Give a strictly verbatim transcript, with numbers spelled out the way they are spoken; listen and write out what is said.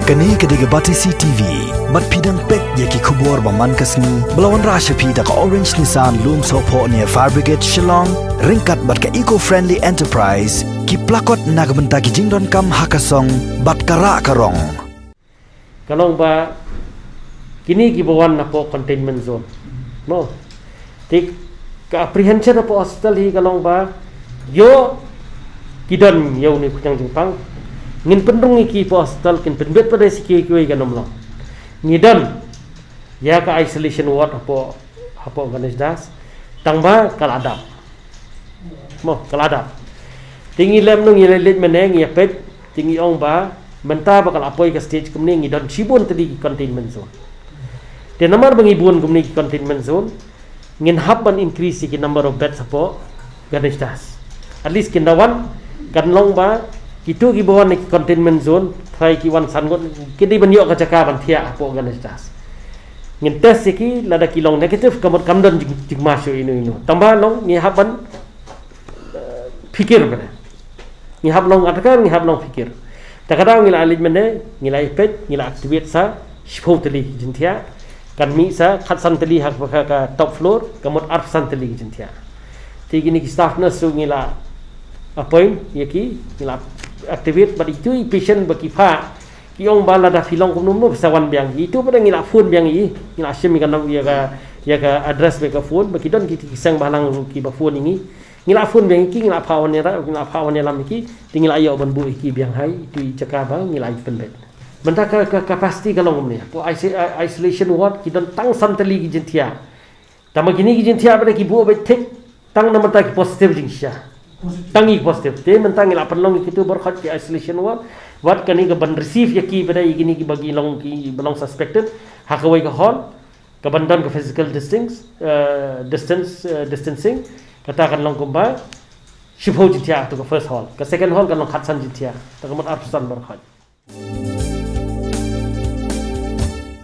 Kane ka dei ka Batesi T V. Bad phi dang peit ïa ki khubor ba man ka sngi ba la wanrah sha phi da ka Orange Nissan Lumsohphoh near Fire Brigade Shillong, ryngkat bad ka Eco Friendly Enterprise, ki plakot na ka bynta ki jingdonkam ha ka song bad ka rah ka rong. Ka long ba kine kiba wan napoh containment zone, mo, te ka apprehension hapoh hospital hi ka long ba ïoh ki don ïa une u khñiang jingpang. Ngin pynrung ïa ki hapoh hospital, kin pynbit pat da shi kiwei kiwei, kan ym long. Ngi don ïa ka isolation ward hapoh, hapoh Ganesh Das, tang ba ka la dap. Mo, ka la dap. Te ngi lem noh, ngi leit mynne, ngi ïa peit, te ngi ong ba mynta ba ka la poi ka stage kumne, ngi don shibun tylli ki containment zone. Te namar ba ngi bun kumne ki containment zone, ngin hap ban increase ïa ki number of beds hapoh Ganesh Das. At least kin da wan, kan long ba kito kiba wan na ki containment zone, trai ki wan san ngut, ki dei ban ïoh ka jaka ban thiah hapoh Ganesh Das. Ngin test ïa ki, lada ki long negative, ka mut kam don jing, jingma shuh ino ino. Tang ba long, ngi hap ban, eh, phikir mynne. Ngi hap long, kata ka, ngi hap long phikir. Ta ka daw ngi la leit mynne, ngi la ïa peit, ngi la activate sa shiphew tylli ki jingthiah. Kan mih sa khatsan tylli ha ka, ka, ka top floor, ka mut arphew san tylli ki jingthiah. Te kine ki staff nurse ruh ngi la appoint ïa ki, ngi la activate, bad ito i patient ba ki phah, ki ong ba lada phi long kumno kumno, phi sa wan biang. Ito pat ngi la phone biang ïa i, ngi la shim ïa ka nam, ïa ka, ïa ka address bad ka phone, ba ki don ki, ki seng balang ruh kiba phone ïa ngi. Ngi la phone biang ïa ki, ngi la phah wan ïarap, ngi la phah wan ïalam ïa ki, te ngi la ïoh ban buh ïa ki biang ha ito i jaka ba ngi la ïa pynbit. Mynta ka, ka capacity ka long kumne. Hapoh iso-, isolation ward ki don tang san tylli ki jingthiah. Tang ba kine ki jingthiah pat ki buh beit thik tang na mynta ki positive jingshisha. Tang ki positive. Te mynta ngi la pynlong ïa kito baroh khoit ki isolation ward. Wat kane kaban receive ïa ki, bad ïa kine kiba ki long, kiba long suspected, ha kawei ka hall, kaban don ka physical distance, eh, distance, eh, distancing. Kata kan long kumba shiphew jingthiah ha kato ka first hall. Ka second hall kan long khatsan jingthiah. Ta ka mut arphew san baroh khoit.